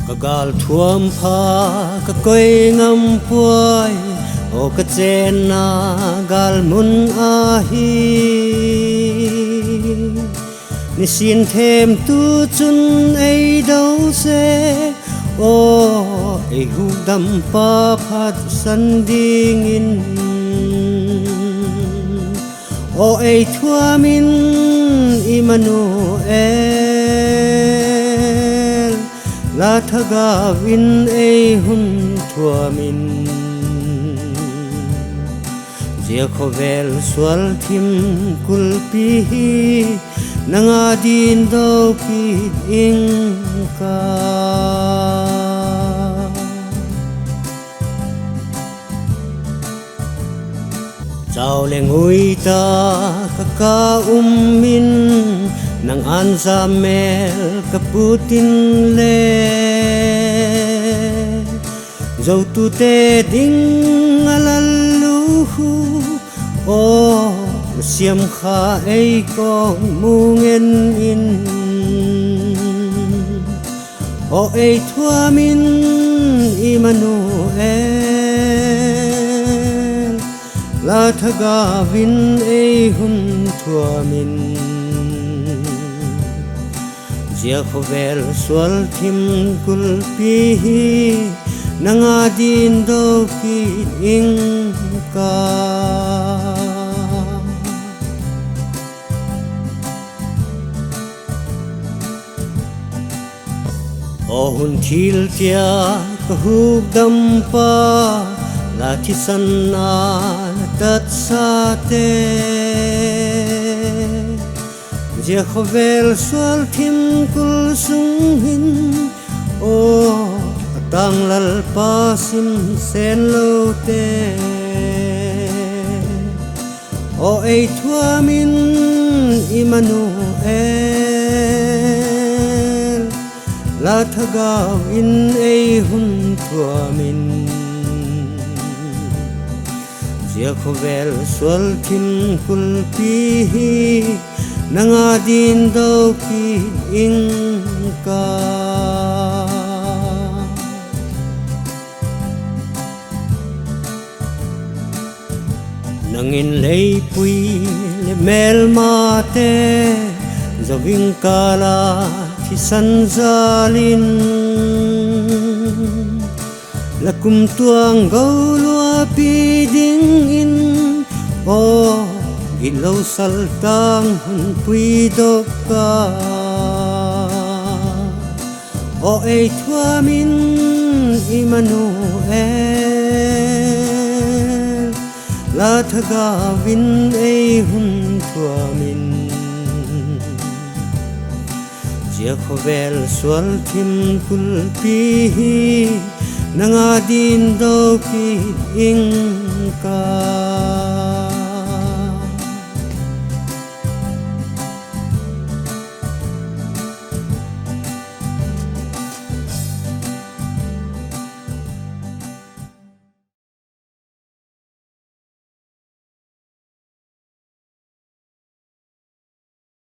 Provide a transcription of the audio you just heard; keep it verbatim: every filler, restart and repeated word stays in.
Ka gâl thuam pha ka koi ngam puai, aw ka chênna gâl mun ahi'n. Nisin themtu chun ei do se, aw ei hukdampa phatsan dingin. Aw ei thuam in, Immanuel, La thagau in ei hun thuam in. Zia khawvel sual thim kulpi hi nang â ding do kit ing ka. Chau leh ngui tak ah ka um in, nang ân jam mêl ka put inle, zotute ding a lallu hu, aw, siam kha ei kawkmu ngen in. Aw ei thuam in, Immanuel, La thagau in ei hun thuam in. Zia khawvel sual thim kulpi hi nang â ding do kit ing ka. Aw hun thil tia ka hukdampa, La thisan a la tatsate, zia khawvel sual thim kul sung hin, aw, a tâng Lalpa sim sen lote. Aw ei thuam in, Immanuel, La thagau in ei hun thuam in. Zia khawvel sual thim kulpi hi nang â ding do kit ing ka. Nang in lei pui leh mêlmate, zo ging kâl a thisan jâl in, la kumtuang go luapi dingin, aw, gitlo saltang hun puidok a. Aw ei thuam in, Immanuel, La thagau in ei hun thuam in. Zia khawvel sual thim kulpi hi nang â ding do kit ing ka.